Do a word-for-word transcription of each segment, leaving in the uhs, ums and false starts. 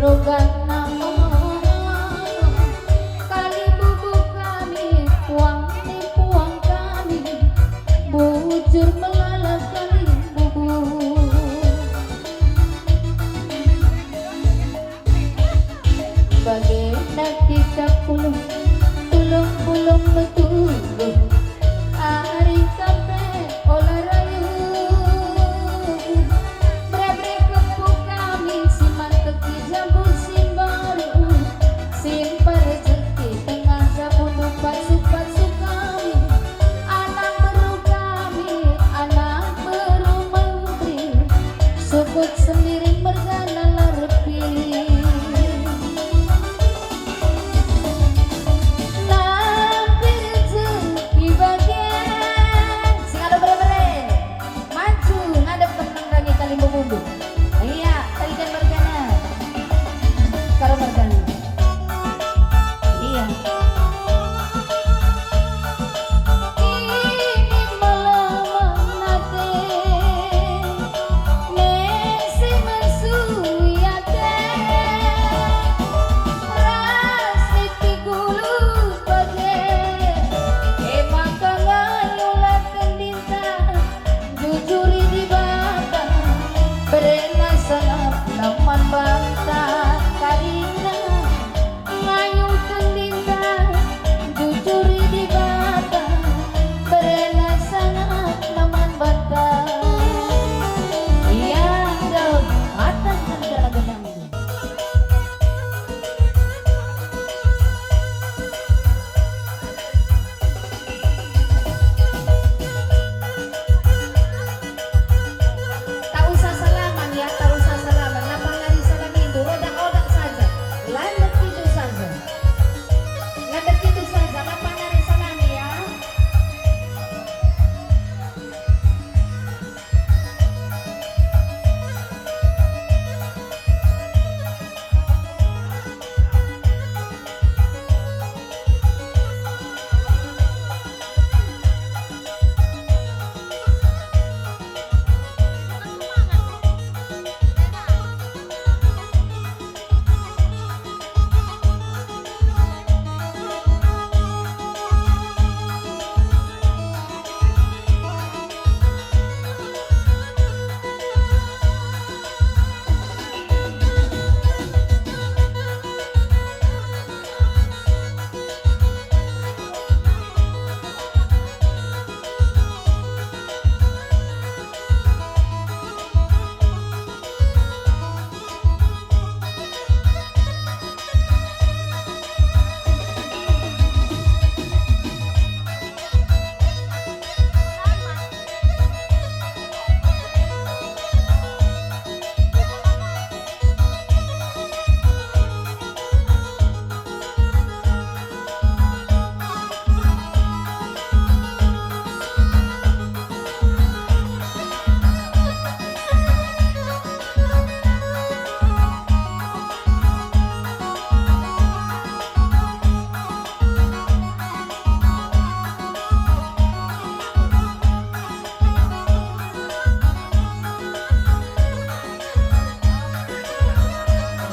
Dogan nama kalimbubu kami, puang ni puang kami, bujur melala kalimbubu. Bagenda kita pulung, tulung-pulung metuduh, ari kape ola rayu. Bere-bere kepu kami si manteki jabu si mbaru, si mperjeki tengah jabu nu pasu-pasu kami. Anak beru kami, anak beru menteri, sukut sendiri mergana la repi. Nampil jengki bage. Singalo bere-bere. Maju ngadep ke menang rangi kalimbubundu. Iya, tarikan mergana. Karo mergana. Iya. Ini malam nate, mesi mesui ate, ras nipi gulut bage, e maka ngayulah tendinta. Jujuri Dibata, berena sangap naman banta karina. Ngayuken Dibata, jujuri Dibata, berena sangap naman banta. Ia daun matang negara genang. Tak usah salaman ya, tak usah salaman. Lapang nari salamindu, rodak-odak saja. Landek pitu saja. Landek pitu saja, lapang nari salami ya.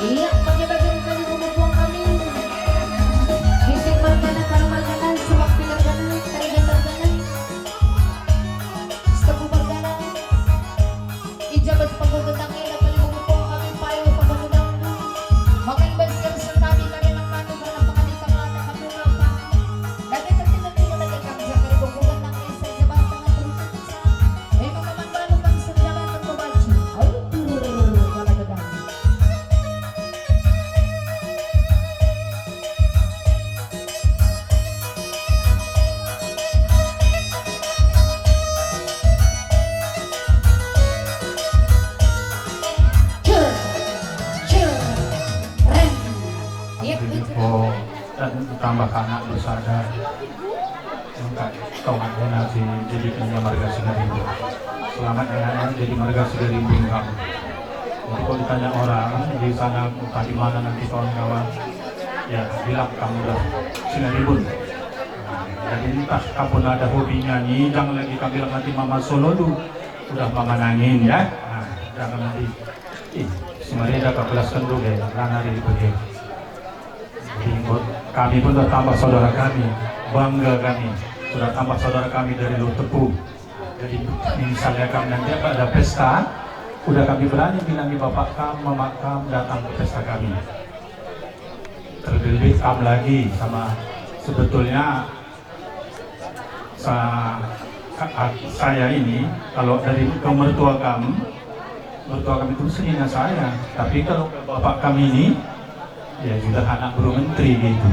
Iya, bage-bage kalimbubun puang kami. Bisik mergana, karo mergana, sumak pilar gana, tarigan mergana, setepu mergana. I ja bas panggung gendang enda kalimbubun puang kami payo panggung gendang. Maka i bas si ersen kami, kami nang mandu kerna pengadikan melata kami melapa. Dage tertinggal-tinggal dage kami ja kalimbubun gendang esa i ja bas tengah perut. Iya, betul. Dan tambah anak bersada. Engka kau ngena si jadi punya marga Sinarimbun. Selamat ngena jadi marga Sinarimbun kamu. Jadi kalau ditanya orang di sana entah di mana nanti kawan-kawan, ya bilang kamu udah Sinarimbun. Nah, jadi entah kamu ada hobi nyanyi, jangan lagi kamu bilang nanti Mama Solo lu udah Mama nangin ya. Nah, jangan nanti, ih, Merenda kapelasken dulu, la nari dipege. Jadi, enggo kami pun sudah tambah saudara kami, bangga kami, sudah tambah saudara kami dari Lutepu. Jadi, misalnya kami nanti ada pesta, udah kami berani bilangi bapak kam, mama kam datang ke pesta kami. Terlebih kam lagi sama, sebetulnya sa-, ka-, saya ini, kalau dari ke mertua kam, mertua kami itu senina saya. Tapi kalau ke bapak kami ini, ya sudah anak beru menteri gitu.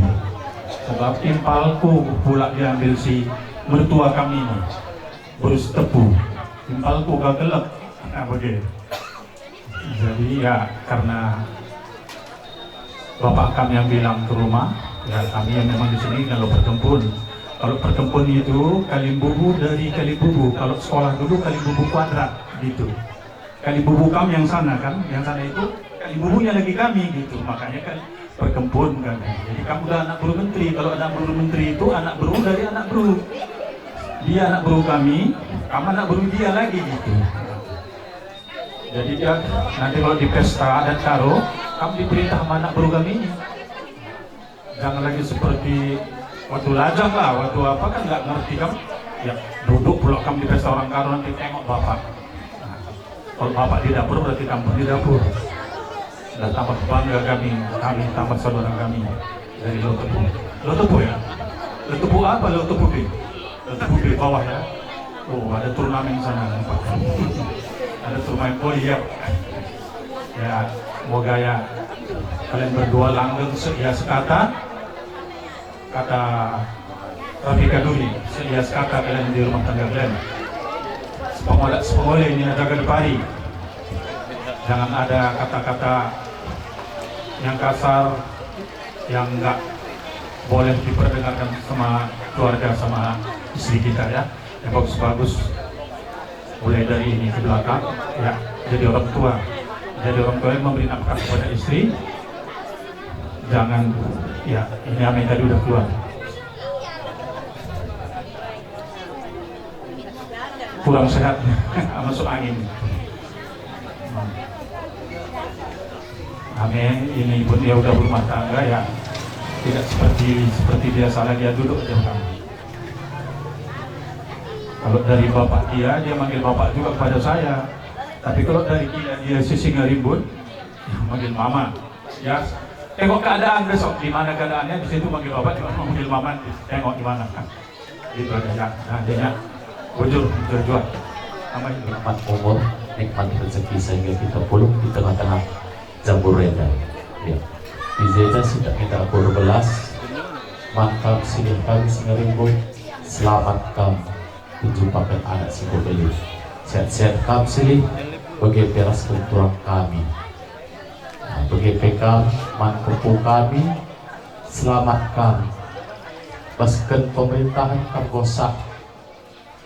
Sebab impalku pula diambil si mertua kami ini, beru Sitepu. Impalku gak gelek. Nah, begitu. Jadi ya, karena bapak kami yang bilang ke rumah, ya kami yang memang di sini kalau perkempun. Kalau perkempun itu Kalimbubu, dari Kalimbubu. Kalau sekolah dulu Kalimbubu Kuadrat gitu. Kalimbubu kam yang sana kan, yang sana itu Kalimbubunya lagi kami gitu. Makanya kan perkempun kan. Jadi kamu udah anak beru menteri. Kalau anak beru menteri itu anak beru dari anak beru. Dia anak beru kami, kamu anak beru dia lagi gitu. Jadi dia nanti kalau di pesta adat Karo, kamu diperintah sama anak beru kami ini. Jangan lagi seperti waktu lajang lah, waktu apa kan nggak ngerti kamu. Ya, duduk pula kamu di pesta orang Karo, nanti tengok bapak. Nah, kalau bapak di dapur, berarti kamu di dapur. Sudah tambah bangga kami, kami tambah saudara kami dari Lotepu. Lotepu ya? Lotepu apa? Lotepu di? Lotepu di bawah ya? Oh, ada turnamen sana. Ada turnamen. Oh iya. Ya, semoga ya kalian berdua langgeng seia sekata. Kata Rafika Duri, seia sekata kalian di rumah tangga kalian. Sepengoda, sepengole ini ada depari. Jangan ada kata-kata yang kasar, yang enggak boleh diperdengarkan sama keluarga, sama istri kita ya. Yang bagus-bagus. Mulai dari ini ke belakang, ya, jadi orang tua. Jadi orang tua yang memberi nafkah kepada istri. Jangan, ya, ini ame tadi udah keluar. Kurang sehat, masuk angin. Ame ini pun ya udah berumah tangga ya. Tidak seperti, seperti biasa lagi ya, duduk aja kamu. Kalau dari bapak dia, dia manggil bapak juga kepada saya. Tapi kalau dari kita, dia si Singarimbun, ya manggil mama. Ya, tengok keadaan besok, di mana keadaannya, di situ manggil bapak juga manggil mama. Tengok di mana. Itu aja, ya. Nah, dia, ya. Bujur, bujur jual. Tambah itu. Nikmat umur, nikmat rezeki, sehingga kita pulang di tengah-tengah Jambur enda. Ya. Di jenda si tak kita akur belas, maka silih kami Singarimbun, selamat kam menjumpakan anak si pebelin. Sehat-sehat kam silih, bage pe ras turang kami. Nah, bage pe kam man pupu kami, selamat kam. Basken pemerintahan kam enggo sah.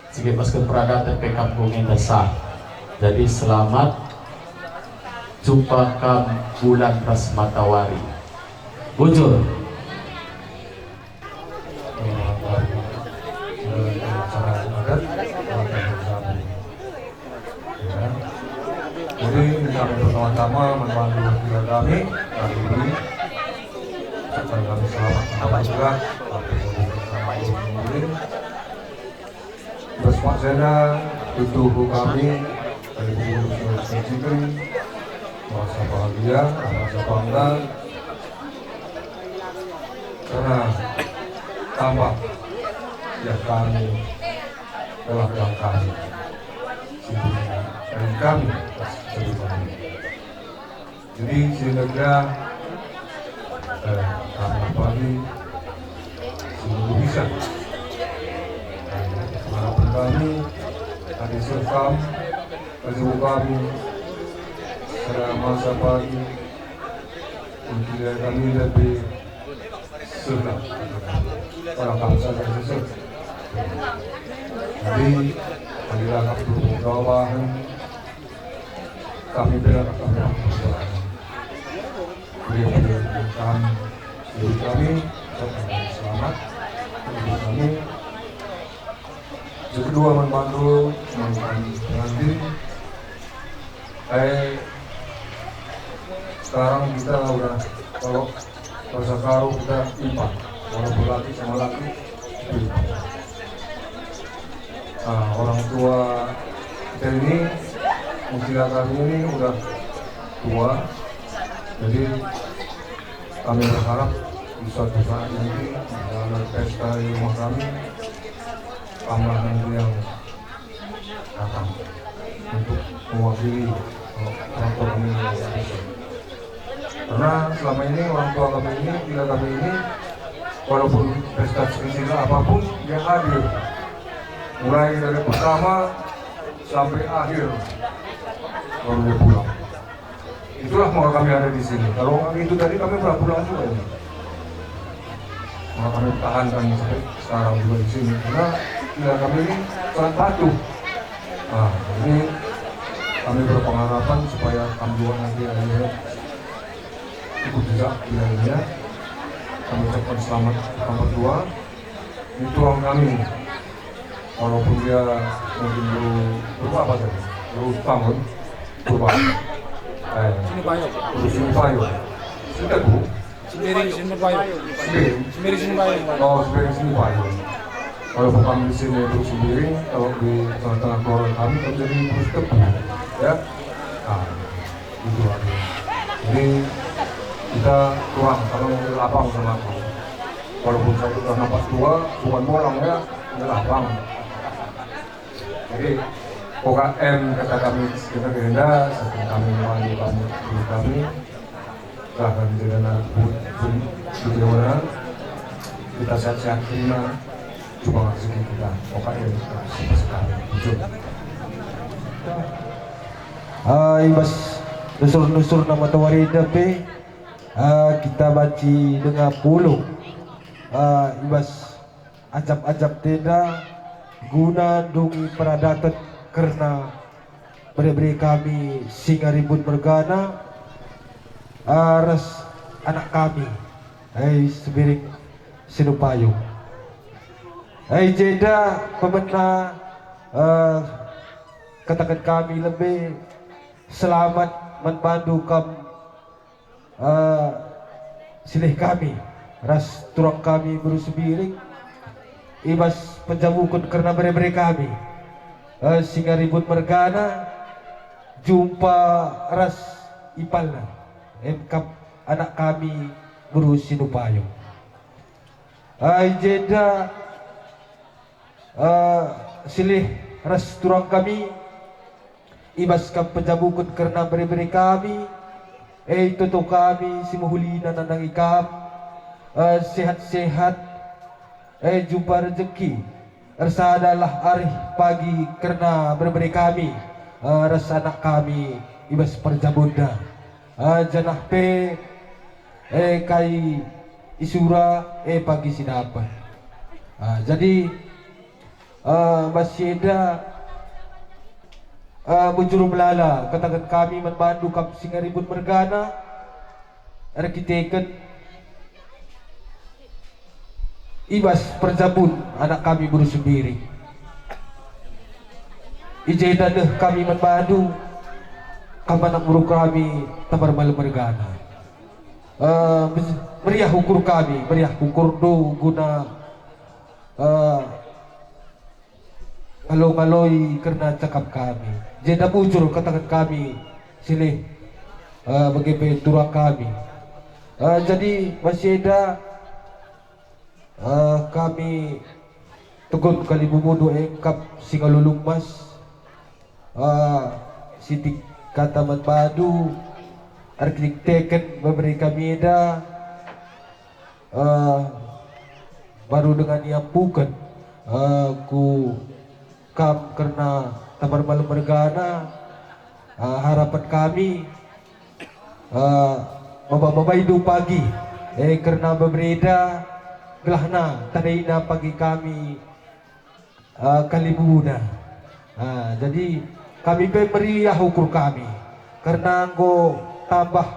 Sige, basken peradaten pe kam enggo enda sah. Jadi selamat jumpa kam bulan ras matawari. Bujur. Acara adat, ya. Jadi, yang pertama-tama membantu keluarga kami, kami beri. Supaya kami selamat, selamat juga. Terus Pak Sena, itu kami dari pengurus Masjid Cikri, merasa bahagia, merasa bangga, karena tambah ya kami telah melangkahi sendiri dari kami, dari kami. Jadi, sehingga, eh, kami pagi seluruh bisa. Eh, harapan kami, ada sekam, ada kami, selama masa pagi, mungkin kami lebih sudah. Kalau kamu saja sudah. Jadi, marilah kamu berdoa, kami bela kami. Beri kami, beri kami, selamat, beri kami. Yang kedua, membantu, membantu pengantin. Eh, Kita udah, kalau bahasa Karo kita impan, walaupun laki sama laki, itu impan. Nah, orang tua kita ini, mutia kami ini udah tua, jadi kami berharap di suatu saat nanti dalam pesta di rumah kami, tambah nanti yang datang untuk mewakili, eh, orang tua kami yang besar. Karena selama ini orang tua kami ini, gila kami ini, walaupun pesta sekecil apapun, dia hadir. Mulai dari pertama sampai akhir, baru dia pulang. Itulah maka kami ada di sini. Kalau nggak itu tadi, kami pernah pulang juga ini. Maka kami pertahankan sampai sekarang juga di sini. Karena gila kami ini sangat patuh. Nah, jadi kami berpengharapan supaya kami juga nanti akhirnya ikut juga gila ini, ya. Kami ucapkan selamat yang berdua. Ini tulang kami. Walaupun dia mungkin baru, baru apa tadi? Baru bangun. Baru bangun. Eh, Sini Payo. Baru sini Payo. Sudah, Bu? Sembiring, sini Payo. Sembiring. Sembiring, sini Payo. Oh, Sembiring, sini Payo. Kalau bukan di sini, baru Sembiring, kalau di tengah-tengah keluarga kami, kan jadi baru Tebu. Ya? Nah, gitu aja. Jadi, kita kurang, kalau mau lapang sama aku. Walaupun saya udah nampak tua, bukan bolang ya, udah lapang. Jadi, O K M kata kami sekitar gerenda, satu kami memanggil kami, guru kami, bahkan gerenda pun, pun, pun, kita sehat-sehat terima, coba rezeki kita, O K M kita, seperti kami, jujur. Ah, i bas nusur-nusur nama tawari enda pe, ah, kita banci denga pulo, ah, i bas ajap-ajap enda guna ndungi peradaten kerna bere-bere kami si ngaribun mergana, ah, ras anak kami, eh, Sembiring Sinupayung. Eh, i jenda pemena, eh, kataken kami lebe selamat man bandu kam, eh, silih kami ras turang kami beru Sembiring i bas penjabuken kerna bere-bere kami, eh, si ngaribun mergana jumpa ras ipalna, emkap anak kami beru Sinupayung. Ai jenda, eh, silih ras turang kami, i bas kam penjabuken kerna bere-bere kami, eh, itoto kami si mehulina nandangi kam, eh, sehat-sehat, eh, jumpa rejeki, ersadalah arih pagi kerna bere-bere kami, eh, ras anak kami i bas perjabunda, eh, janah pe, eh, kai isura, eh, pagi si dapat. Ah, jadi, eh, bas si enda, eh, bujur melala kataken kami man bandu kam si ngaribun mergana, erkiteken i bas perjabun anak kami beru Sembiring. I jenda neh kami man bandu, kam anak beru kami Tambar Malem mergana. Eh, mes-, meriah ukur kami, meriah ukurndu guna, eh, ngalo-ngaloi kerna cakap kami. Jenda bujur kataken kami silih, eh, bage pe turang kami. Eh, jadi bas si enda, eh, kami tegon kalibubundu engkap si ngalulung mas, eh, sitik kata man bandu, erkiteken bere-bere kami enda, eh, baru dengan iampuken, eh, ku kam kerna Tambar Malem mergana, eh, harapen kami, eh, maba-mabaindu pagi, eh, kerna bebere enda, gelahna tandaina pagi kami, eh, kalibubuna. Ah, jadi kami pe meriah ukur kami, kerna enggo tambah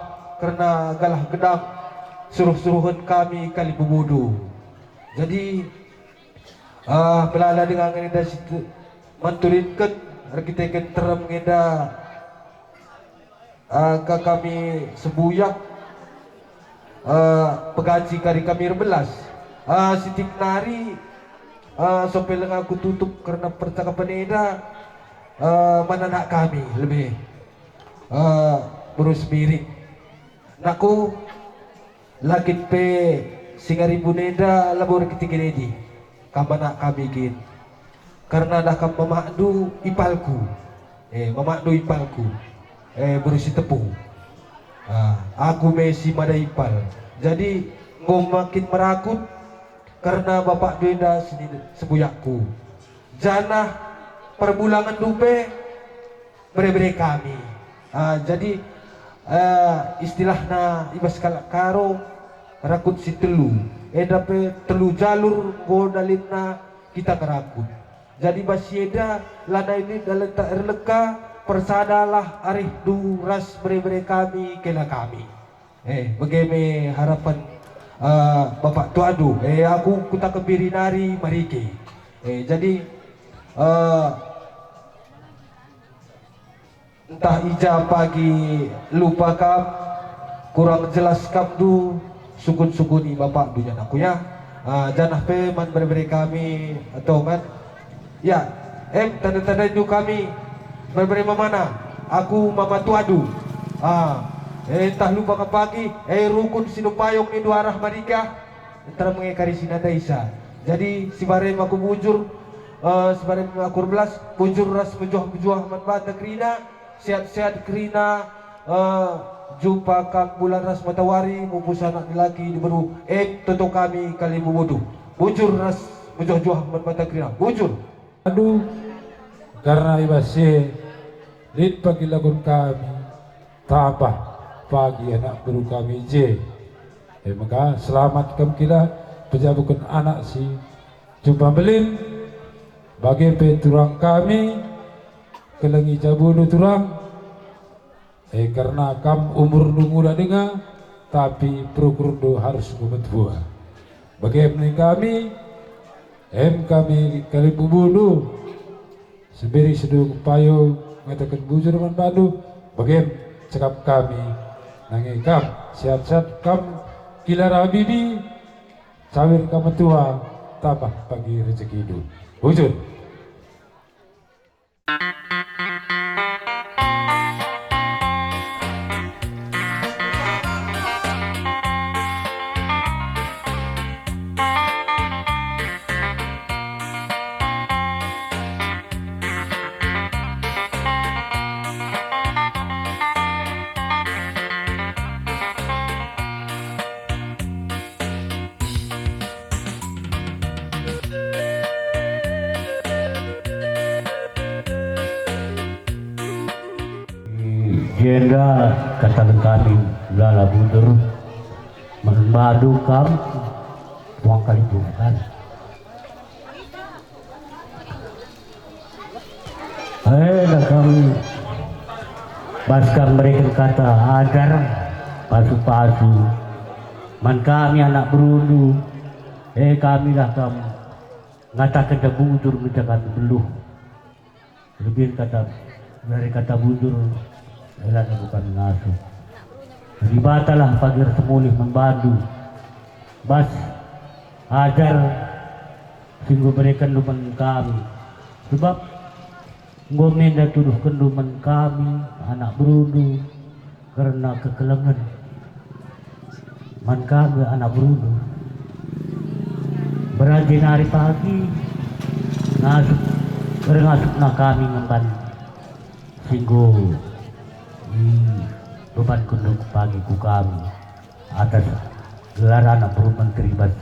kerna galah gedang suruh-suruhen kami kalibubundu. Jadi, ah, melala dengan enda si te-, manturinken erkiteken terem enda, ah, ka kami sembuyak, Eh, pegaji kari kami erbelas. Eh, sitik nari, eh, sope lengaku tutup kerna percakapen enda, eh, man anak kami lebe, eh, beru Sembiring. Nakku, la kin pe si ngarimbun enda labo erkiteken edi, kam anak kami kin. Kerna dah kam mamakndu ipalku, eh, mamakndu ipalku, eh, beru Sitepu. Ah, aku me si mada ipal. Jadi, enggo makin merakut kerna bapakndu enda seni-, sembuyakku. Janah perbulangenndu pe bere-bere kami. Ah, jadi, eh, istilahna i bas kalak Karo, rakut si telu. Enda pe telu jalur enggo dalinna kita ngerakut. Jadi bas si enda lanai lit dalenta erleka, persadalah arihndu ras bere-bere kami, kela kami. Eh, bage me harapan, eh, Bapak Tuandu. Eh, aku kutangkep biri nari marike. Eh, jadi, eh, Ntah i ja pagi lupa kam, kurang jelas kam du, sukun-sukuni bapakndu janahku ya. Ah, janah pe man bere-bere kami atongan. Ya, em tanda-tandaindu kami, bere-bere mamana, aku mama tuandu. Ah, eh, ntah lupa kam pagi, eh, rukun si numpayung nindu arah marikah. Nterem nge kari si nadaisa. Jadi, si barem aku bujur, eh, si barem aku erbelas, bujur ras mejuah-mejuah man banta kerina, sehat-sehat kerina, eh, jumpa kam bulan ras matawari, mupusa anak dilaki diberu, em toto kami kalimbubudu. Bujur ras mejuah-juah man banta kerina. Bujur. Aduh, kerna i bas si e lit pagi lagun kami, tambah pagi anak beru kami i je. E maka selamat kam kila pejabuken anak si jumpa mbelin, bage pe turang kami, kelengi jabundu turang. E, kerna kam umurndu nguda denga, tapi perukurndu harus enggo metua. Bage me kami, em kami kalimbubundu, Sembiring Seduku Payo ngataken bujur man bandu, bage me cakap kami, nangi kam, sehat-sehat kam, kila habibi, cawir kam metua, tambah pagi rejekindu. Bujur. Jenda kataken kami lala bujur, man bandu kam puang kali bukan. Eh, dah kam bas kam mereken kata ajar, pasu-pasu man kami anak berundu. Eh, kami dah kam ngataken bujur ngenca kami beluh. Lebih kata, dari kata bujur, elana bukan ngasup. Dibatalah pagi ersemulih man bandu. Bas ajar si enggo berekenndu man kami. Sebab enggo menda tuduhkenndu man kami, anak berundu, kerna kekelengen man kami, anak berundu. Beraji nari pagi, ngasup, erngasup na kami ngemban si enggo ibebankenndu pagi ku kami atas gelar anak beru menteri bas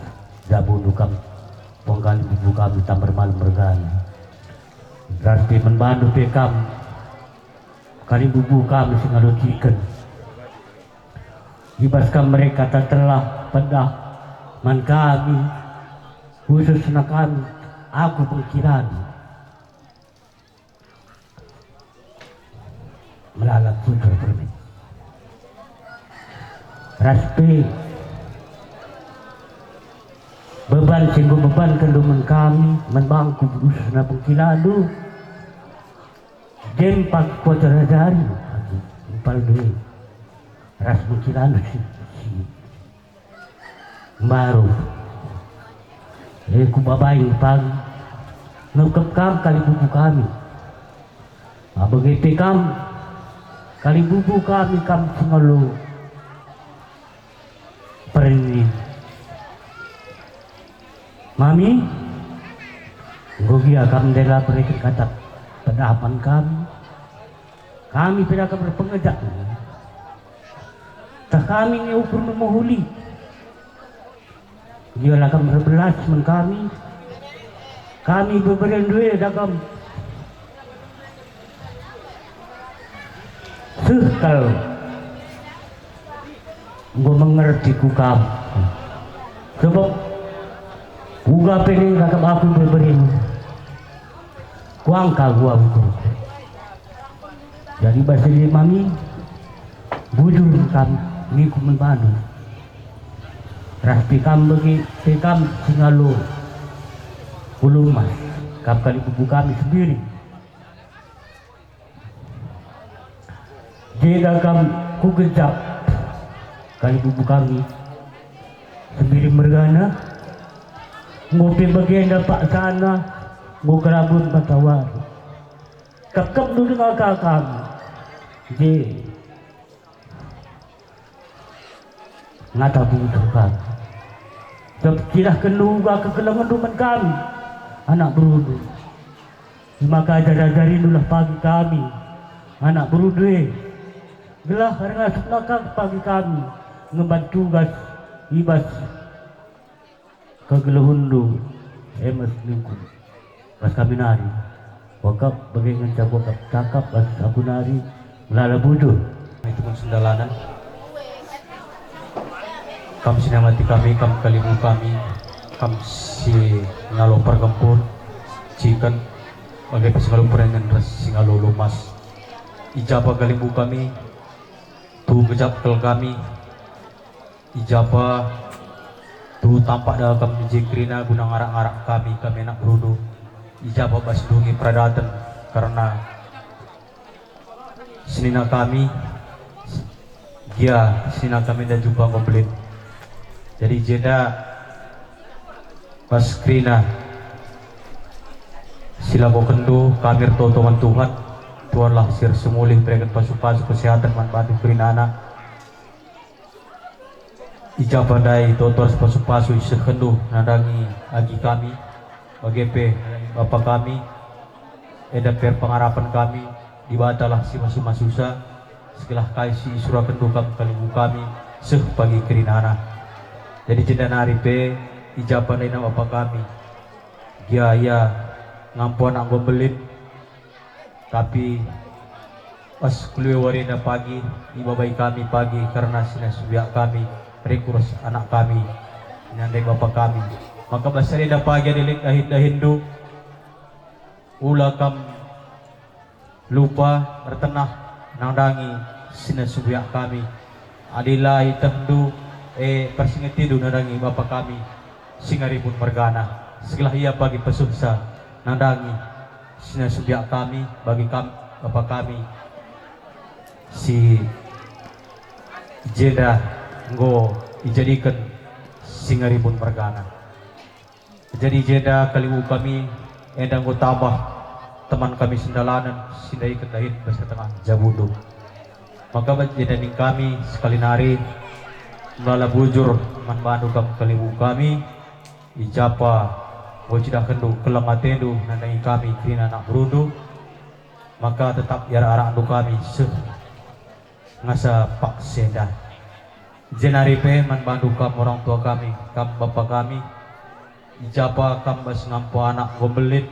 jabundu kam, penggali bubu kami tambar malem mergana. Ras pe man bandu pe kam, kalimbubu kami si ngalotiken. I bas kam mereka tatelah pedah man kami, khususna kami, aku pengkiran. Melala putar permen. Ras pe beban si enggo bebankenndu man kami, man bangku, khususna pengkilandu. Dem pagi kuajar-ajari aku, impal due ras mengkilandu si, si, Mbaru. E, kubabai pagi, ngekep kam kalimbubu kami. Bage pe kam kalimbubu kami, kam si ngalo perenin. Mami, enggo gia kam ndela bereken kata pedah man kami. Kami pe la kam erpengejak. Tah kami nge ukurndu mehuli. Gia la kam erbelas man kami. Kami beberen due dagam. Seh kal enggo mengerti ku kam. Sebab uga pe ning kakap aku beberen. Kuangka gua ukurku. Jadi bas e mami, bujur kam ngiku man bandu. Ras pe kam bage pe kam si ngalo ulumas, kam kalimbubu kami sendiri. Jeda kam kugejap kalimbubu kami sendiri mergana. Enggo pe bagenda paksana, enggo kerabun matawari. Kekepndu denga ka kami. Je. Ngata bujur kami. Sebab cidahkenndu uga kekelengenndu man kami, anak berundu. Maka ajar-ajarindulah pagi kami, anak berundu e. Gelah ngasup ka pagi kami ngemban tugas i bas kegeluhenndu, e me seningku. Bas kami nari, kuakap bage ngenca kuakap cakap bas aku nari melala bujur. Teman-teman sendalanen, kam si namati kami, kam kalimbubu kami, kam si ngalo pergempur, ciken, bage pe si ngalo perenin ras si ngalo ulumas. I japa kalimbubu kami, tuhu gejap kal kami, i japa tuhu tampak da kam i je kerina guna ngarak-ngarak kami, kami anak berundu. I japa bas ndungi peradaten kerna senina kami, gia senina kami enda jumpa enggo mbelin. Jadi i jenda bas kerina si labo kendu kami ertoto man Tuhan. Tuhanlah si ersemulih mereken pasu-pasu kesehatan man bandu kerinana. I japa ndai toto ras pasu-pasu isehkenndu nandangi agi kami, bage pe nandangi bapa kami, enda pe pengarapen kami, Dibatalah si masu-masusa, segelah kai si isurakenndu kam kalimbubu kami, seh pagi kerinana. Jadi jenda nari pe i japa ndai nina bapa kami, gia ia ngampo anak enggo mbelin, tapi pas kulue wari enda pagi, ibabai kami pagi kerna si nasubiak kami, rikurs anak kami, nandai bapa kami. Maka bas enda pagi adi lit dahin-dahinndu, ula kam lupa ertenah nandangi si nasubiak kami. Adi la ietehndu, e, persingetindu nandangi bapa kami si ngarimbun mergana, segelah ia pagi pesuhsa nandangi si nasubiak kami bagi kam, bapa kami si jenda enggo ijadiken si ngarimbun mergana. Jadi jenda kalimbubu kami, enda enggo tambah teman kami sendalanen si ndaiken dahin bas tengah jabundu. Maka bas jenda ning kami sekali nari melala bujur man bandu kam kalimbubu kami, i japa enggo icidahkenndu keleng atendu nandangi kami kerina anak berundu, maka tetap iarak-arakndu kami seh ngasa paksa enda. Jenari pe man bandu kam orang tua kami, kam bapa kami, i japa kam bas ngampo anak enggo mbelin,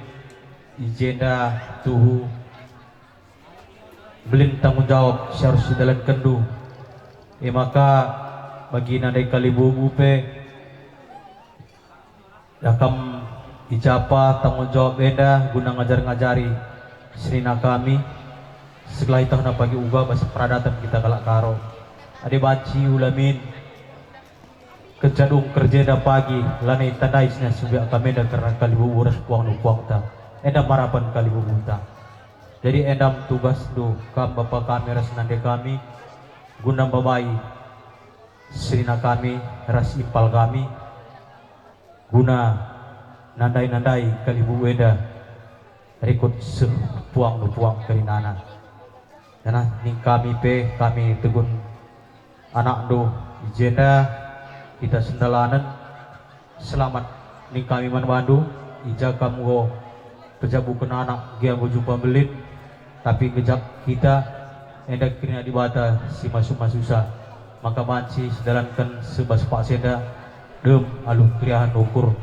i jenda tuhu mbelin tanggung jawab si arus idalankenndu. E maka bagi nandai kalimbubu pe, ia kam i japa tanggung jawab enda guna ngajar-ngajari senina kami, segelah ietehna pagi uga bas peradaten kita kalak Karo. Adi banci ula min, kenca dung kerja enda pagi, lanai itandai si nasubiak kam enda kerna kalimbubu ras puang-puangta, enda marapen kalimbubunta. Jadi enda me tugasndu kam bapa kami ras nande kami, guna mbabai senina kami ras impal kami, guna nandai-nandai kalimbubu enda rikut seh puang-puang kerinana. Janah ning kami pe, kami tegun anakndu i jenda kita sendalanen. Selamat ning kami man bandu, i ja kam enggo pejabuken anak gia enggo jumpa mbelin, tapi ngejap kita, enda kerina Dibata si masu-masusa, maka banci sidalanken seh bas paksa enda dem alu keriahen ukur,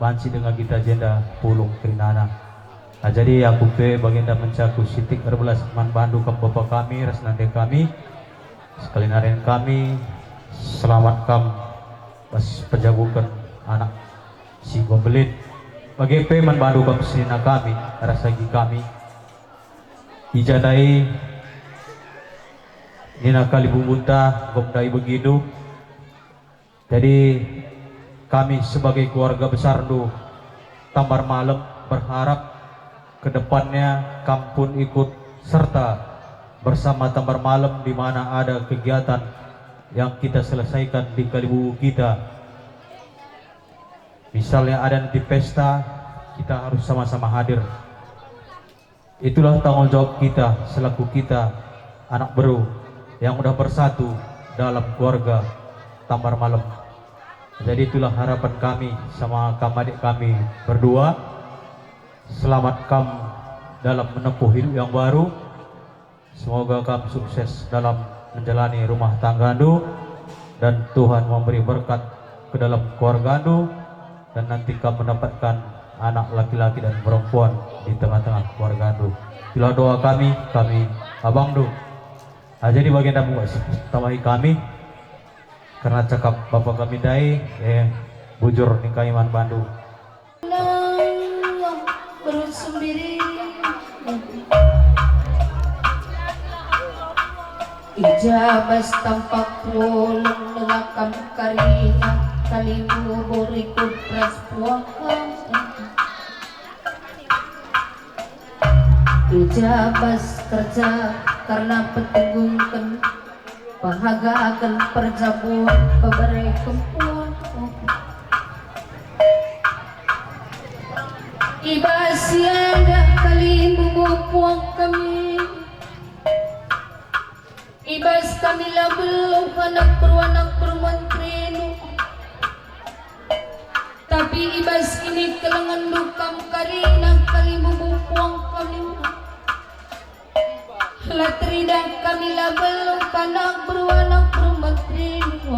banci denga kita jenda pulung kerinana. Nah, jadi aku pe bagenda mencaku sitik erbelas man bandu kam bapa kami ras nande kami. Sekali nari kami selamat kam bas pejabuken anak si enggo mbelin. Bage pe man bandu kam senina kami ras agi kami. I ja ndai nina kalimbubunta enggo ndai begindu. Jadi, kami sebagai keluarga besarndu Tambar Malem berharap ke depannya kam pun ikut serta bersama Tambar Malem di mana ada kegiatan yang kita selesaikan di kalimbubu kita. Misalnya ada nanti pesta, kita harus sama-sama hadir. Itulah tanggung jawab kita selaku kita anak beru yang udah bersatu dalam keluarga Tambar Malem. Jadi itulah harapan kami sama kam adik kami berdua. Selamat kam dalam menempuh hidup yang baru. Semoga kam sukses dalam menjalani rumah tanggandu dan Tuhan memberi berkat ke dalam keluargandu, dan nanti kam mendapatkan anak laki-laki dan perempuan di tengah-tengah keluargandu. Itulah doa kami, kami abangndu. Ah, jadi bagenda muat tambahi kami, karena cakap bapa kami ndai, eh, bujur ning kami man bandu. Nang beru sembiri. I ja bas tampak pulung nengah kam karina, kalimbubu rikut ras puang. I ja bas kerja kerna petenggungken, pehagaken perjabun bebere kempun. I bas si enda kalimbubu puang kami. I bas kami la beluh anak beru anak beru menterindu, tapi i bas kinikellengenndu kam karina kalimbubu puang kami. La teridah kami la beluh anak beru anak beru menterindu.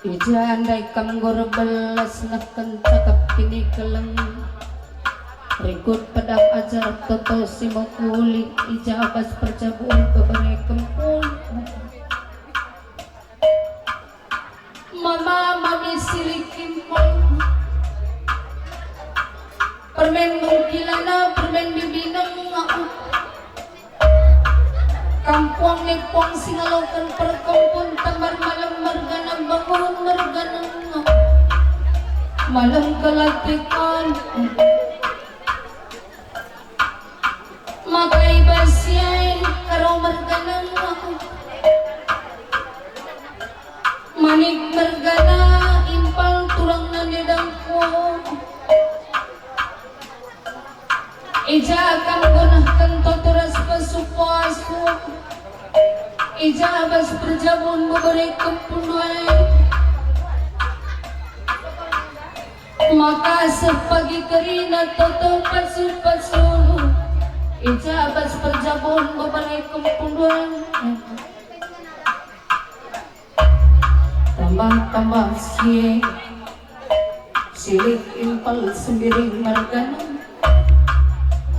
I ja ndai kam enggo erbelas nehken cakap kinikeleng. Rikut pedap ajar toto si mekuli, i ja bas perjabun bebere kempun. Mama mami silikin permen mengkilana, permen bibineng. Kam puang me puang si ngaloken perkempun, Tambar Malem mergana, Bangun mergana, Malem Kelatekan. Maka i bas si ai Karo mergana, Manik mergana, Impal turang nande Dangkuang. I ja kam gunahken toto ras pasu-pasu, i ja bas perjabun bebere kempun ai. Maka seh pagi kerina toto pasu-pasu, i ja bas perjabun bebere kempun ai. Tambah-tambah si, silik Impal Sembiring mergana.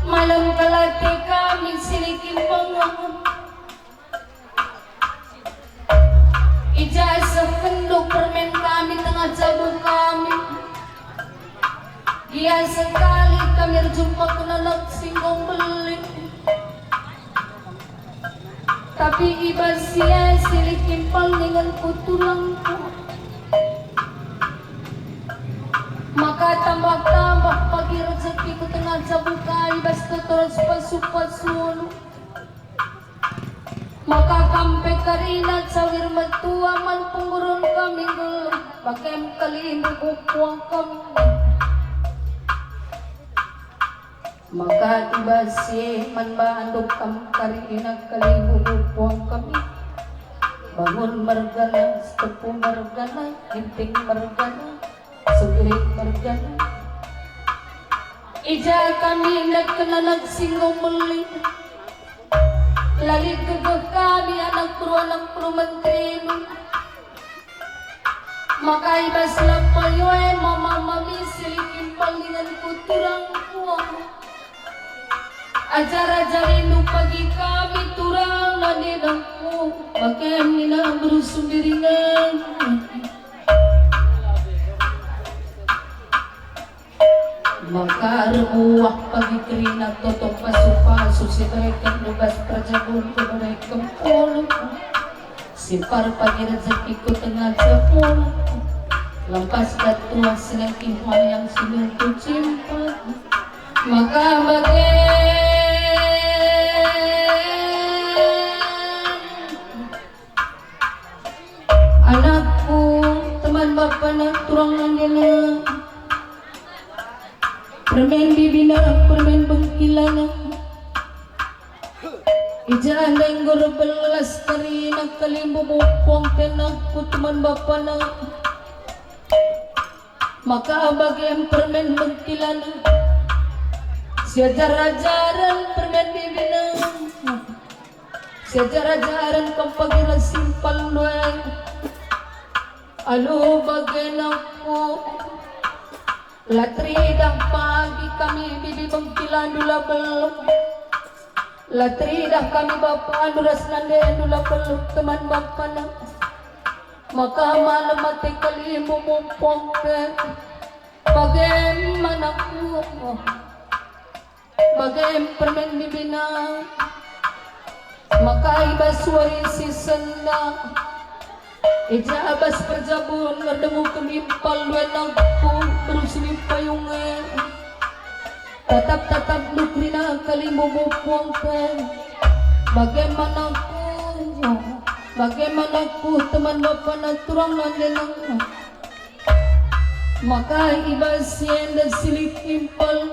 Malem Kelatekan, silik Impal. I ja seh kenndu permen kami tengah jabu kami. Gia sekali kami erjumpa kena anak si enggo mbelin. Tapi i bas si ai silik Impal ningen ku turangku. Maka tambah-tambah pagi rejekiku tengah jabu kai bas toto ras pasu-pasu ulu. Maka kam pe ka Karina cawir metua man penggurun kami nggeluh, bage me kalimbubu puang kami. Maka i bas si e man bandu kam karina kalimbubu puang kami. Bangun mergana, Setempu mergana, Ginting mergana, Sembiring mergana. I ja kami ndekken anak si enggo melin. La lit gegeh kami anak beru, anak beru menterindu. Maka i bas lapai e mama mami si lit impal inganku turang puang. Ajar-ajarindu pagi kami turang nande nangku, bage nina beru Sembiring e. Maka erbuah pagi kerina toto pasu-pasu si bereken i bas perjabun, bereken pulung. Simpar pagi rejekiku tengah jabun. Lampas datuah si nangkih wayang si nungkun cimpa. Maka bage anakku, teman bapana, turang nandena, permen bibina, permen bengkilana. I ja enggo erbelas kerina kalimbubu puang tenahku, teman bapana. Maka bage permen bengkilana, siajar-ajaren permen bibina. Siajar-ajaren kam pagi ras simpal ndue. Alu bage nangku. La teridah pagi kami bibi bengkilandu la beluh. La teridah kami bapandu ras nandendu la beluh, teman bapana. Maka malem ate kalimbubu puang pe. Bage me anakku. Bage me permen bibina. Maka i bas wari si sendah, i ja bas perjabun erdemuken impal ndue nangku beru si lit payung e. Tatap-tatapndu kerina kalimbubu puang pe. Bage me anakku, bage me anakku, teman bapana, turang nandena. Maka i bas si enda si lit impal,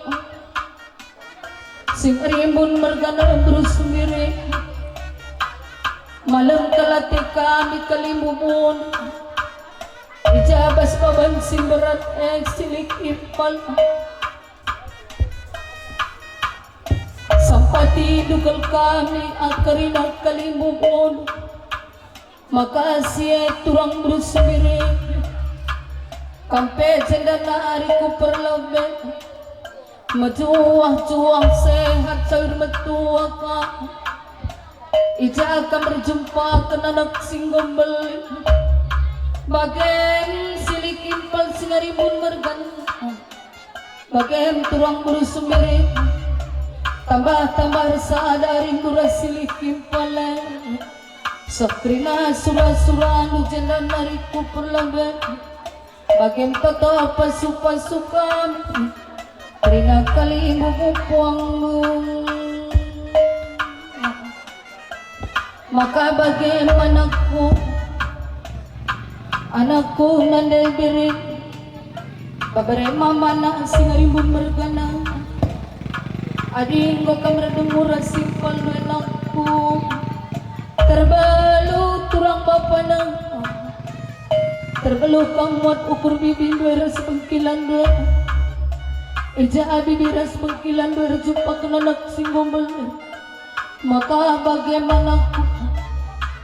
si ngerimbun mergana beru Sembiring. Malem kal ate kami kalimbubun. I ja bas baban si mberat e si lit impal. Sampatindu kal kami kerina kalimbubun. Maka si e turang beru Sembiring, kam pe jenda nari kuperlebe. Mejuah-juah sehat cawir metua kam. I ja kam erjumpaken anak si enggo mbelin. Bage me si lit impal si ngerimbun mergana. Bage me turang beru Sembiring, tambah-tambah ersada arindu ras si lit impal e. Seh kerina sura-surandu jenda nari kuperlebe. Bage me toto pasu-pasu kami kerina kalimbubu puangndu. Maka bage me anakku, anakku nande biring, babare mamana si ngerimbun mergana. Adi enggo kam erdemu ras si impalndu anakku, terbeluh turang bapana. Terbeluh kam muat ukur bibindu e ras bengkilanndu e. I ja bibi ras bengkilanndu e erjumpaken anak si enggo mbelin. Maka bage me anakku,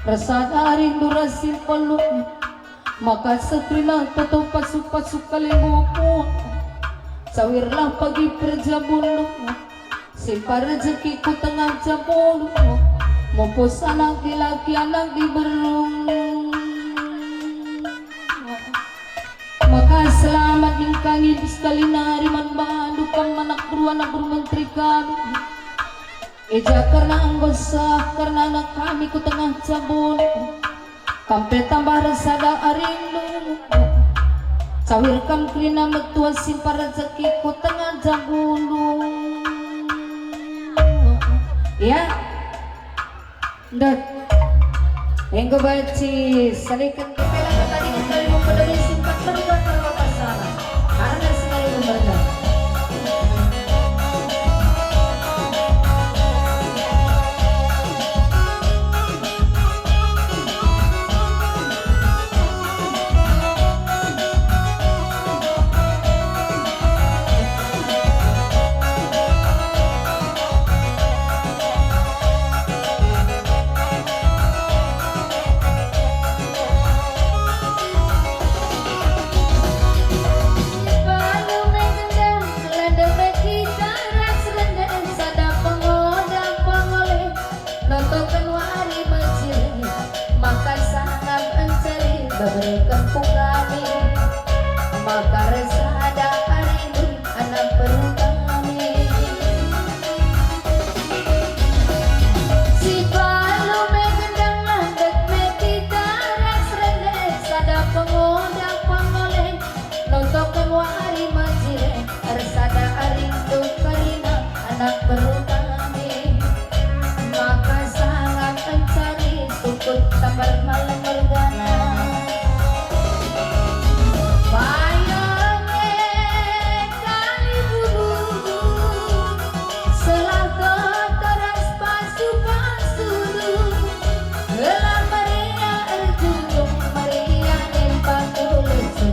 ersada arindu ras si impalndu. Maka seh kerina toto pasu-pasu kalimbubu puang. Cawirlah pagi perjabunndu. Simpar rejekiku tengah jabundu. Mupus anak dilaki anak diberu. Maka selamat ningkangi sekali nari man bandu kam anak beru, anak beru menteri kami. I ja kerna enggo seh kerna anak kami ku tengah jabundu. Kam pe tambah ersada arindu. Cawir kam kerina metua simpar rejekiku tengah jabundu. Ya. Ndet. Enggo banci saliken kepela tadi kali mempedemi singkat merga karo pasara. Arah singari merga. Balu me gendang, lande me kita ras rende, sada pengoda pengole, notoken wari mejile, maka sangap encari bebereken ku kami, maka ersada arindu anak beru kami. Si balu me gendang landek me kita ras rende, sada pengoda pengole, notoken wari mejile, ersada arindu kerina anak beru kami. Maka sangap encari sukut sambar malem mergana. Bayang e kali bubu, selah toto ras pasu-pasundu, gelah meriah erjunjung, meriah nin paku lesu,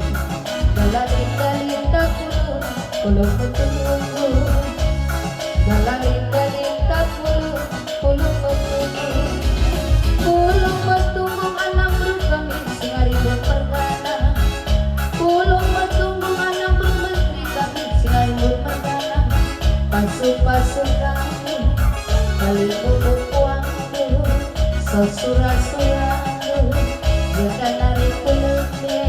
gelah linda-linda pulung, pulung metunggungku. Gelah linda-linda pulung, pulung metunggungku. Pulung metunggungku anak beru kami si ngari mergana. Pulung metunggungku anak beru menteri kami si ngari mergana. Pasu-pasu kami, kali bubu puangku, sesura-surandu, jenda nari pulung e.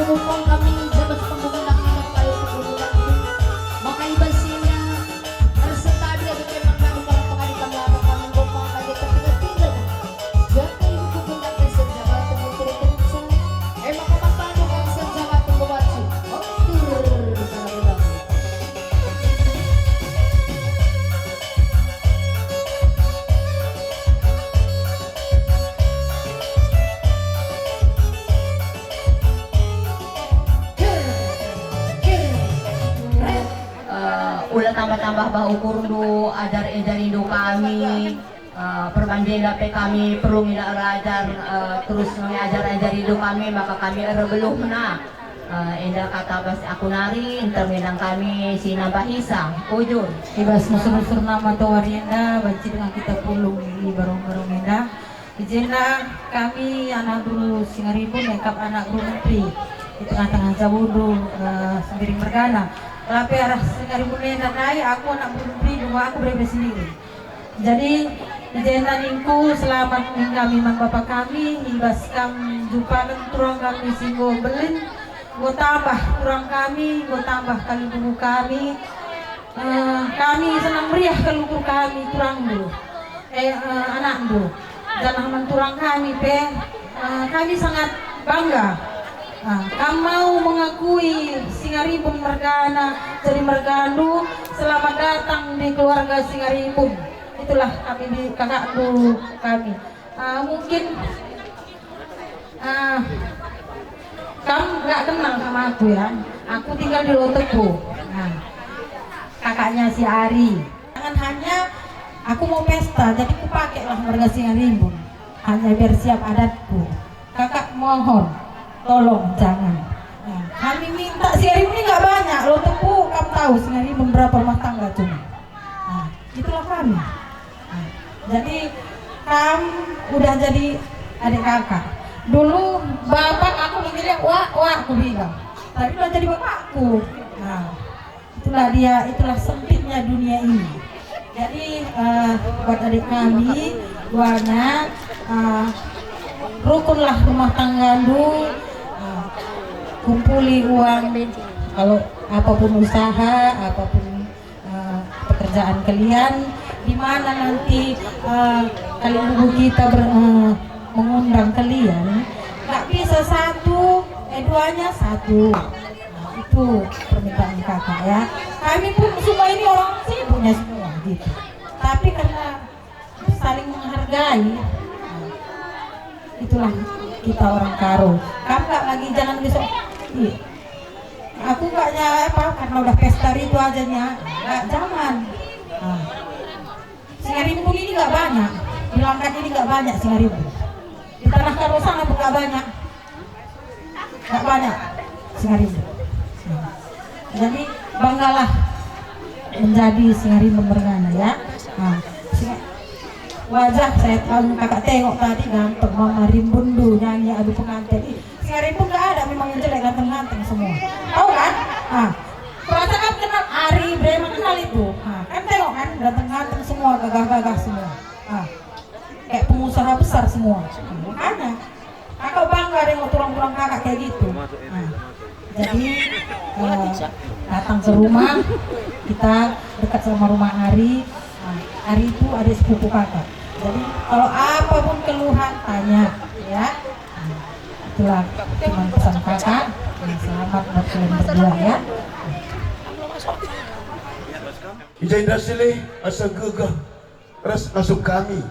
Ukum kami jabat pembangunan anak kayu pembangunan. Maka i bas enda erserta dia bete mengadu kalak pengadi kami lama kami gombang bagi tertinggal-tinggal. Jadi hukum dan senjata temu terus. Emang kami bantu kami senjata temu baju. Otur. Eh, ula tambah-tambah bah ukurndu, ajar-ajarindu kami, eh, perbandinna pe kami perlu mina erajar, eh, terus nge ajar-ajarindu kami, maka kami erbeluhna. Eh, enda kata bas aku nari, nterminang kami si nambahisa, ujur. I bas nusur-nusur nama towari enda, banci denga kita pulung i barung-barung enda. I jenda kami anak beru Singarimbun, ekap anak beru menteri di tengah-tengah jabundu, eh, Sembiring mergana. Tapi arah Singarimbun enda nai, aku anak beru menteri, dua aku berebe sendiri. Jadi, i jenda ningku, selamat ning kami man bapa kami, i bas kam jumpaken turang kami si enggo mbelin, enggo tambah turang kami, enggo tambah kalimbubu kami, eh, kami senang meriah kal ukur kami turangndu, eh, eh, anakndu, janah man turang kami pe, eh, kami sangat bangga. Ah, kam mau mengakui Singarimbun mergana jadi mergandu, selamat datang di keluarga Singarimbun. Itulah kami di kakakndu kami. Ah, mungkin, ah, kam nggak kenal sama aku ya. Aku tinggal di Lotepu. Nah, kakaknya si Ari. Jangan hanya aku mau pesta, jadi kupakailah merga Singarimbun. Hanya biar siap adatku. Kakak mohon, tolong jangan. Nah, kami minta Singarimbun ini nggak banyak, Lotepu, kam tahu Singarimbun berapa rumah tangga cuma. Nah, itulah kami. Nah, jadi kam udah jadi adik kakak. Dulu bapak aku manggilnya wak, wak, aku bilang. Tapi udah jadi bapakku. Nah, itulah dia, itulah sempitnya dunia ini. Jadi, eh, buat adik kami, duanya, eh, rukunlah rumah tanggandu, eh, kumpuli uang, kalau apapun usaha, apapun, eh, pekerjaan kalian, di mana nanti, eh, kalimbubu kita ber-, eh, mengundang kalian, nggak bisa satu, eh, duanya satu. Nah, itu permintaan kakak ya. Kami pun semua ini orang sibuknya semua gitu. Tapi karena saling menghargai, nah, itulah kita orang Karo. Kakak lagi jangan besok. Iya. Aku kaknya apa, karena udah pesta itu aja nya. Nggak, jangan. Nah. Singarimbun ini nggak banyak. Di Langkat ini nggak banyak Singarimbun. Di Tanah Karo sana pun nggak banyak. Nggak banyak Singarimbun. Jadi, banggalah menjadi Singarimbun mergana, ya. Nah, Singa-, wajah saya, kalau kakak tengok tadi, ganteng, Mama Rimbundu nyanyi adu pengantin. Ih, Singarimbun nggak ada memang yang jelek, ganteng-ganteng semua. Tahu kan? Ah, perasaan kamu kenal Ari Brema, kenal itu. Ah, kan tengok kan, ganteng-ganteng semua, gagah-gagah semua. Ah, kayak pengusaha besar semua. Ah, makanya kakak bangga deh mau tulang-tulang kakak kayak gitu. Ah, jadi, eh, datang ke rumah, kita dekat sama rumah Ari. Ah, Ari itu adik sepupu kakak. Jadi kalau apapun keluhan, tanya, ya. Itulah cuman pesan kakak. Ya, selamat buat kalian berdua ya. I jenda silih asa gegeh ras ngasup kami.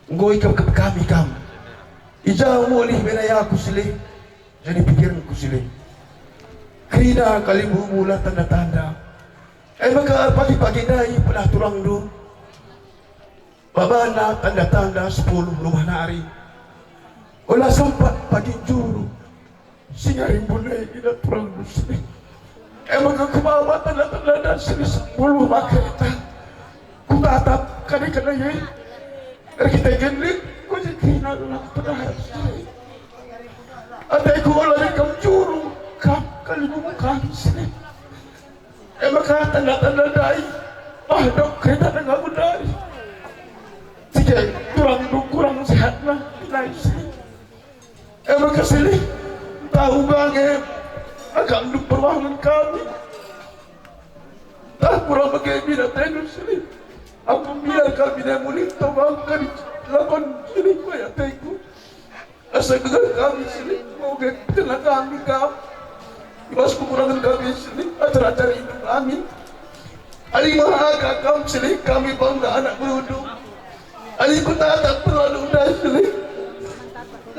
Enggo ikepkep kami kam. I ja mulih bena aku silih, jadi pikirenku silih. Kerina kalimbubu la tanda-tanda. E maka pagi-pagi ndai pedah tulangndu. Babana tanda-tanda sepuluh rumah nari. Ola sempat pagi njuru. Singarimbun e idah tulang Muslim. E maka kubaba tanda-tanda dasri sepuluh maketa. Kutatap kade kena ye. Erkiteken lit, kujikina lang pedar. Ateku ola dekam njuru, kam kalimbubu kam sini. E maka tanda-tanda ndai, ah, dok kereta dengan benar. Jika kurang, kurang sehatlah, nice. E maka silih, Tahu bage, agakndu perwahen kami. Tah kurang bage bina tendu sini. Aku biar kami ne mulih tau bang kami lakon sini kaya teku. Asa gegeh kami sini, mau ge kena kami kam. Ibas kekurangan kami sini, ajar-ajar hidup kami. Ali maha kam sini, kami bangga anak berundu. Ali kutata perlalu ndai sini.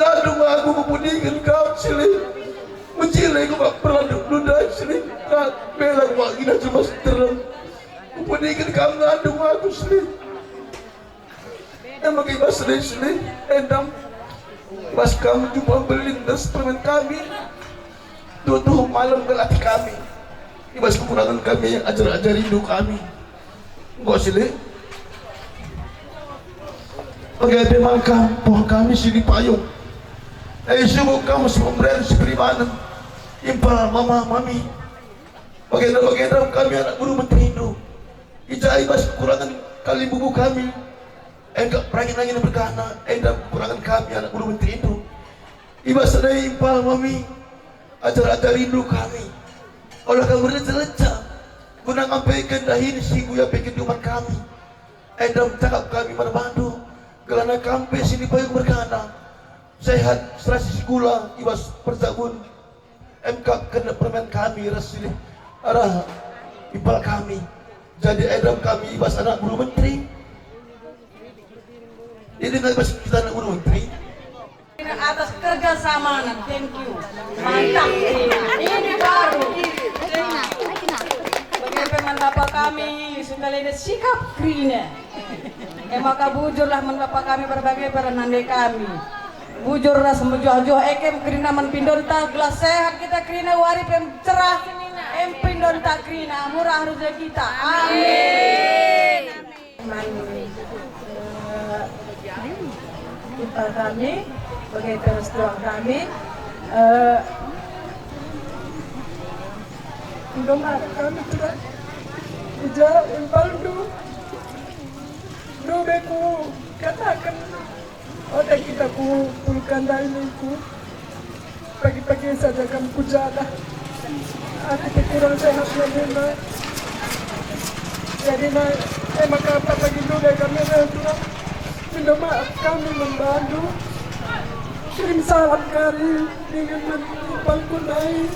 Ngandung aku kupudiken kam sini. Mejile ku bak perlalu ndai sini. Bela kuagina jemas terem. Kupudiken kam ngandung aku sini. Enda maka ibas sini-sini, endam. Ibas kam jumpa mbelin ras permen kami. Tuhu-tuhu malem gelah ate kami. Ibas kekurangan kami, ajar-ajar rindu kami. Enggo sini. Bage pe maka puang kami sini payung. Eh, subuk kam si pemberen si peribanen. Impal mama mami. Bagenda-bagenda kami anak guru menterindu. I ja ibas kekurangan kalimbubu kami. Engkap perangin-angin berkana, enda kekurangan kami anak guru menterindu. Ibas sada impal mami, ajar-ajar rindu kami. Ola kami reca-reca, guna ngampeken dahin si enggo iapeken umat kami. Enda cakap kami man bandu, gelahna kam pe sini payung berkana. Sehat, serasi sikula, ibas perjabun. Emkap kena permen kami ras silih arah impal kami. Jadi endam kami ibas anak guru menteri. Ini nggak ibas kita anak guru menteri. Atas kerja sama, thank you. Mantap. Ini baru. Bagi peman Bapak kami, sudah ada sikap kerina. E maka bujurlah man Bapa kami berbagai pernande kami. Bujur ras mejuah-juah ekem kerina man pindonta, gelah sehat kita kerina, wari pe cerah em pindonta kerina, murah rezekita. Amin. Man, eh, impal kami, bage terus doa kami, eh, Indo mari kami tidak uja impalndu. Ndube ku kataken, oda kita ku pulkan dainiku. Pagi-pagi saja kam kujadah. Aku pe kurang sehat ya, Bunda. Jadi, na, eh, maka apa pagi ndube kami reh, Tuhan. Minta maaf kami membantu. Kirim salam kari dengan impalku ndai.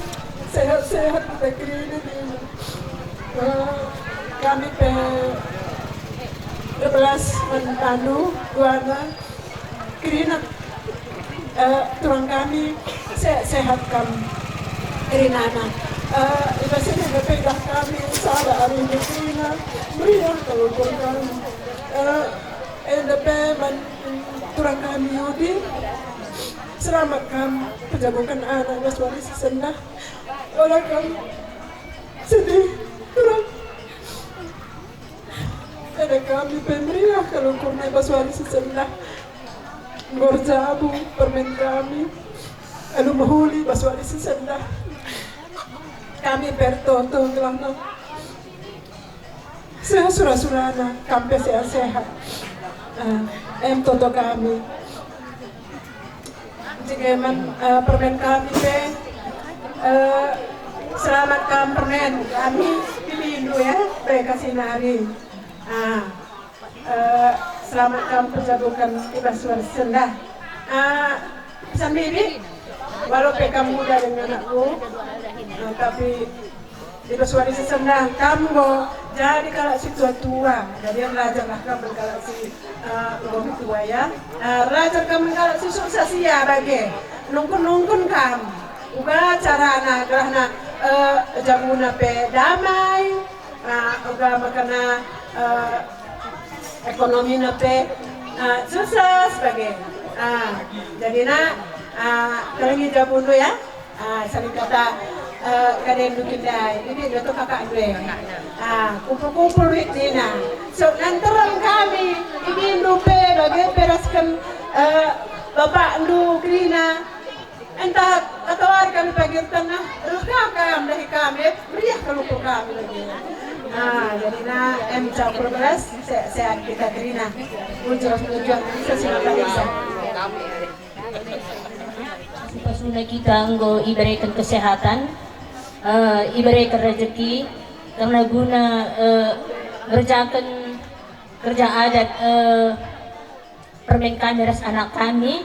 Sehat-sehat kita kerina, Bunda. Eh, kami pe erbelas man bandu, Tuana. Kerina, eh, turang kami, se-, sehat kam kerinana. Eh, i bas enda pe idah kami sada ari ndu kerina, meriah kal ukur kami. Eh, enda pe man turang kami Yudi, selamat kam pejabuken anak bas wari si sendah. Ola kam sedih, turang. Enda kami pe meriah kal ukurna i bas wari si sendah. Enggo erjabu permen kami, alu mehuli bas wari si sendah. Kami pe ertoto gelahna seh sura-surana, kam pe sehat-sehat. Eh, em toto kami. Jege man, eh, permen kami pe, eh, selamat kam permen kami, pilindu ya, pe kasih nari. Ah, eh, selamat kam pejabuken i bas wari sendah. Ah, pesan bibi, walau pe kam muda dengan aku, eh, tapi i bas wari si sendah, kam enggo jadi kalak si tua-tua, jadi erlajarlah kam man kalak si, eh, enggo metua ya. Eh, erlajar kam man kalak si sukses ia bage. Nungkun-nungkun kam. Uga carana gelahna, eh, jabuna pe damai, eh, uga makana, eh, ekonomina pe, eh, sukses bage. Eh, jadina, eh, kelengi jabundu ya. Ah, saling kata, eh, kadendu kindai, ini dia tu kakakndu e. Ah, kumpul-kumpul duit nina. So, nanterem kami, ibindu pe, bage pe rasken, eh, bapakndu kerina. Entah, atau hari kami pagi tengah, reh kam dahi kami, meriah kal ukur kami lagi. Ah, jadi na, em campur beras, se-, sehat kita kerina. Bujur, bujur, bisa silakan bisa. Guna kita enggo ibereken kesehatan, eh, ibereken rejeki, kerna guna, eh, ngerjaken kerja adat, eh, permen kami ras anak kami,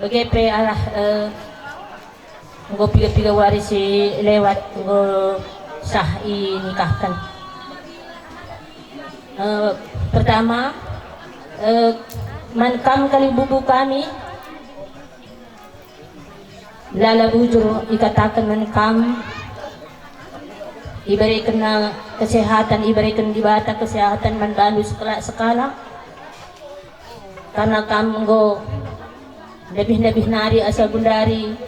bage pe arah, eh, enggo piga-piga wari si lewat enggo sah inikahken. Eh, pertama, eh, man kam kalimbubu kami, lala bujur ikataken man kam, iberekenna kesehatan, ibereken Dibata kesehatan man bandu sekalak-sekalak, karna kam enggo ndabih-ndabih nari asa gundari,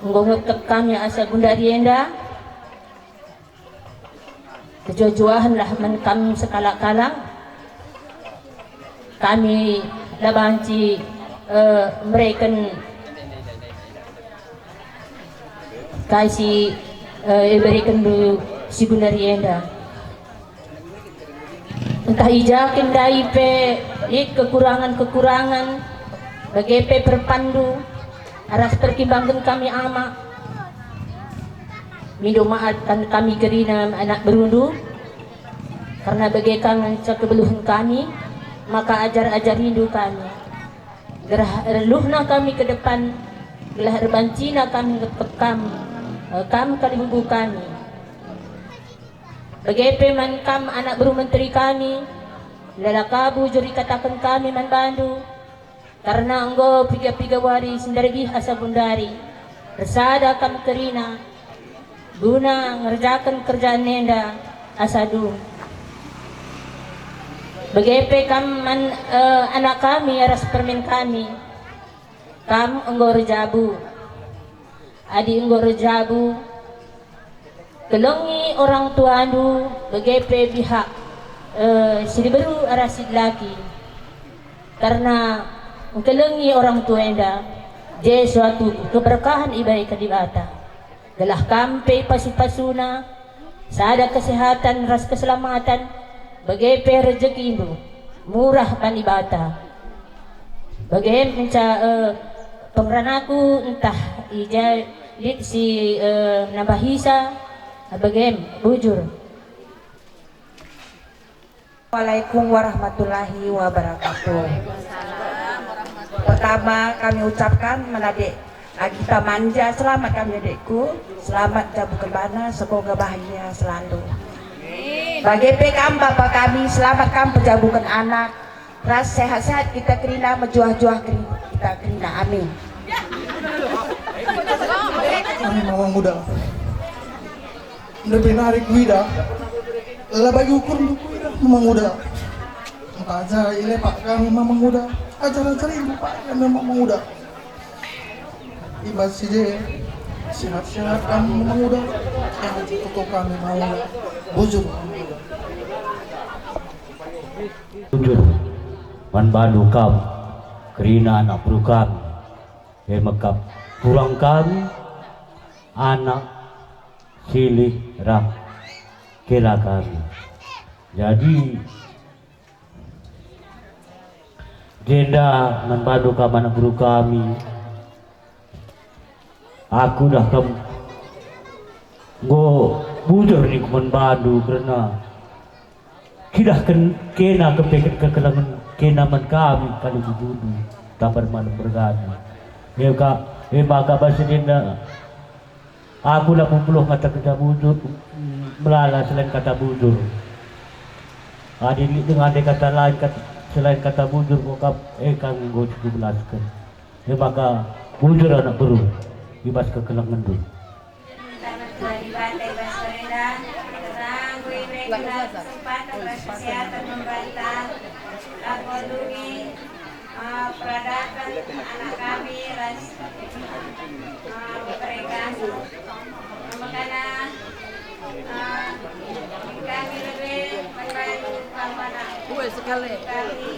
enggo ngekep kami asa gundari enda. Kejuah-juahenlah man kam sekalak-kalak. Kami la banci, eh, mereken kai si, eh, iberekenndu si gundari enda. Ntah i ja kin ndai pe lit kekurangan-kekurangan, bage pe perpanndu, arah pertimbangken kami ama. Mindo maaf kan kami kerina anak berundu, karna bage ka ngenca kebeluhen kami, maka ajar-ajarindu kami. Gerah erluhna kami ke depan, gelah erbancina kami ngekep kam, eh, kam kalimbubu kami. Bage pe man kam anak beru menteri kami, lala ka bujur ikataken kami man bandu, karna enggo piga-piga wari si nderbih asa gundari, ersada kam kerina, guna ngerjaken kerja enda asa dung. Bage pe kam man, eh, anak kami ras permen kami, kam enggo erjabu. Adi enggo erjabu, kelengi orang tuandu, bage pe pihak, eh, si diberu arah si dilaki. Karna engkelengi orang tua enda, je suatu keberkahen ibereken Dibata. Gelah kam pe pasu-pasuna, sada kesehatan ras keselamatan, bage pe rejekindu murah man Dibata. Bage ngenca, eh, pengeranaku ntah i ja lit si, eh, nambahisa, bage bujur. Assalamualaikum warahmatullahi wabarakatuh. Pertama kami ucapkan man adek Agita Manja, selamat kami adekku, selamat jabuken bana, semoga bahagia selalu. Bage pe kam bapa kami, selamat kam pejabuken anak, ras sehat-sehat kita kerina, mejuah-juah keri-, kita kerina. Amin. Kami Mama Muda. Ndai pe nari kuidah, la bagi ukurndu kuidah Mama Muda. Ntah ja ilepak kami Mama Muda, ajar-ajarindu pake Mama Muda. I bas si je, sehat-sehat kami Mama Muda, sehat kami Mama Muda. Bujur Mama Muda. Bujur man bandu kam, kerina anak beru kami, e mekap turang kami, anak, silih, rah, kela kami. Jadi, jenda man bandu kam anak beru kami, aku dah kam enggo bujur ningku man bandu kerna cidahken kena kepeken kekelengen kena man kami kalimbubundu tambar malem mergana. E ka, e maka bas si enda aku la pupuloh ngataken kata bujur, melala selain kata bujur. Adi lit denga ndai kata lain kat-, selain kata bujur, kukap, e ka enggo kubelasken. E maka bujur anak beru i bas kekelengenndu. Terima kasih Dibata i bas sore enda, kerna enggo ibereken kesempatan ras kesehatan man banta, labo ndungi, eh, peradaban anak kami ras, eh, mereka. Maka, eh, kami lebe man bandu kam anak kami,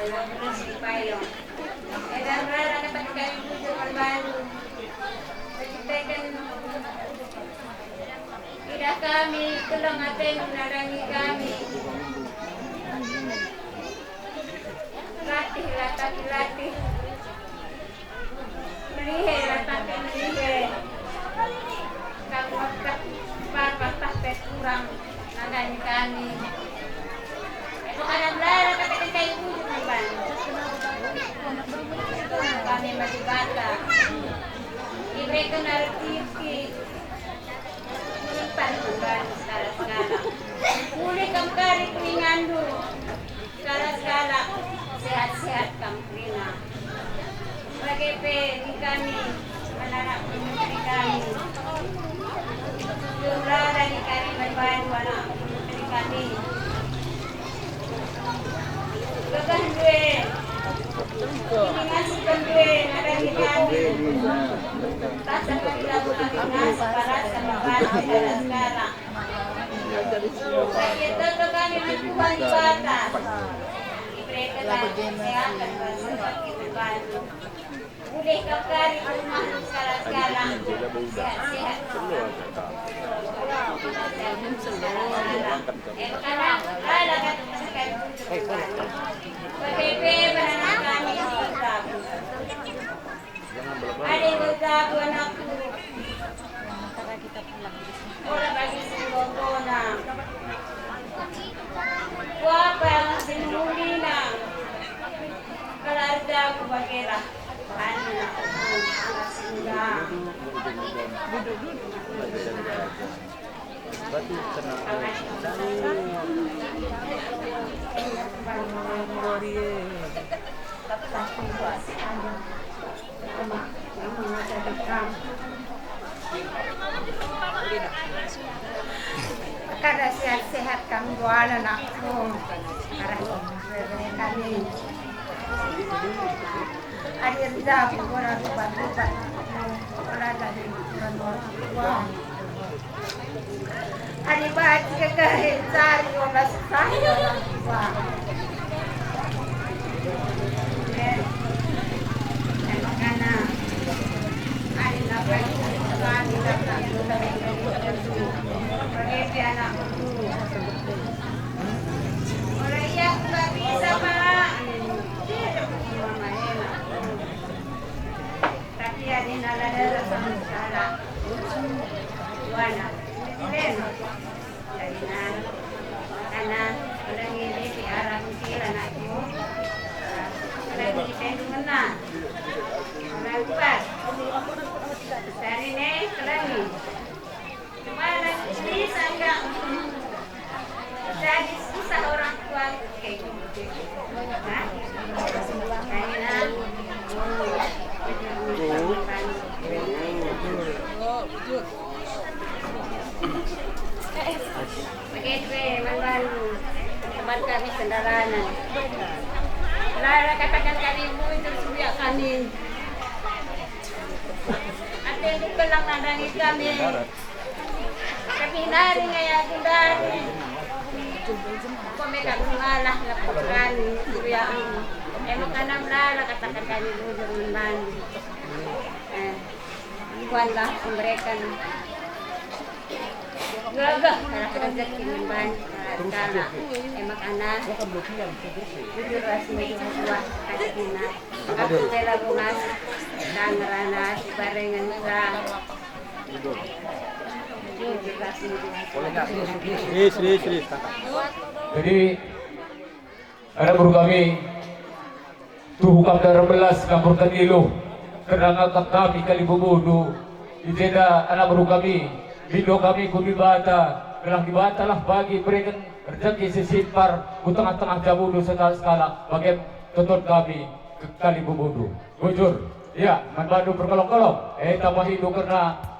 anak beru si payung. Enda rara dapat kami bujur man bandu. Peciptaken idah kami, keleng atendu nandangi kami. Latihlah kami, latih. Rihe, rataken rihe. Kami mekah, bar, batah, pet, kurang, nandangi kami. Ebo kada belara kataken kai bujur man bandu. Kami mati bata. Ibereken rezeki. Ibereken man bandu segala-segala. Mulih kam kari ku inganndu. Sekalak-sekalak, sehat-sehat kam kerina. Bage pe ning kami, anak-anak putri kami. Gelula dani kami man bandu anak putri kami. Gegah ndue, ini ngasup ndue, nadani kami. Paksa kami lagu kami ngasup, palas kami bandu sekalak-sekalak. Bagi toto kami man Tuhan Dibata. Ibereken kesehatan bas sakit bandu. Ulih kap kari rumah sekalak-sekalak. Sehat-sehat. Eh, makanan, lala kata masakan. Bagi pe, beranak kami, Ade, enggo jago anakku. Ola bagi si nggogona. Kuapa yang si mulina. Kalau erjago bagelah. Anu anakku, anak si muda. Kada sehat-sehat kam, Tuan, anakku. Arah kami. Adi erjago gora rubat-rubat, ola jadi ukuran orang tua. Adi baci kekehe cari ola susah orang tua. Eh, makana, adi napai kami datang, bagi anakku. Ola ia ku bagi sama. Tapi adi nala dara sama salah. Wana, ini lem. Karina, karina, ola ngini si arah kira anakku. Ola ngini pendu ngena. Ola kuat. Dari ne, kelangi. Mana bisa enggak jadi susah orang tua kayak gitu. Hah? Akhirnya, pakai kue, man bandu. Tempat kami sendalanan. Lara katakan kami muncul suya kami. Ate bukan lang nandangi kami. Tapi nari ngaya gundari. Kome kami malah lepas kami, ya. Emang kanam lala katakan kami bujur man bandu. Eh, Tuhanlah memberikan gagah arah rezeki man bandu, arah sana. Emang anak bujur ras meja buah kasihna. Aku bela bungas, tangerana, barengan sa. Yes, yes, yes. Jadi, anak beru kami, tuhu kam darah belas, kam berkat iluh, kerna ngakap kami kali bubundu. I jenda anak beru kami, mindo kami ku Dibata, gelah Dibatalah bagi bereken rejeki si simpar ku tengah-tengah jabundu sekalak-sekalak, bage toton kami ke kali bubundu. Bujur, ya, man bandu perkelong-kelong, eh, tambahindu kerna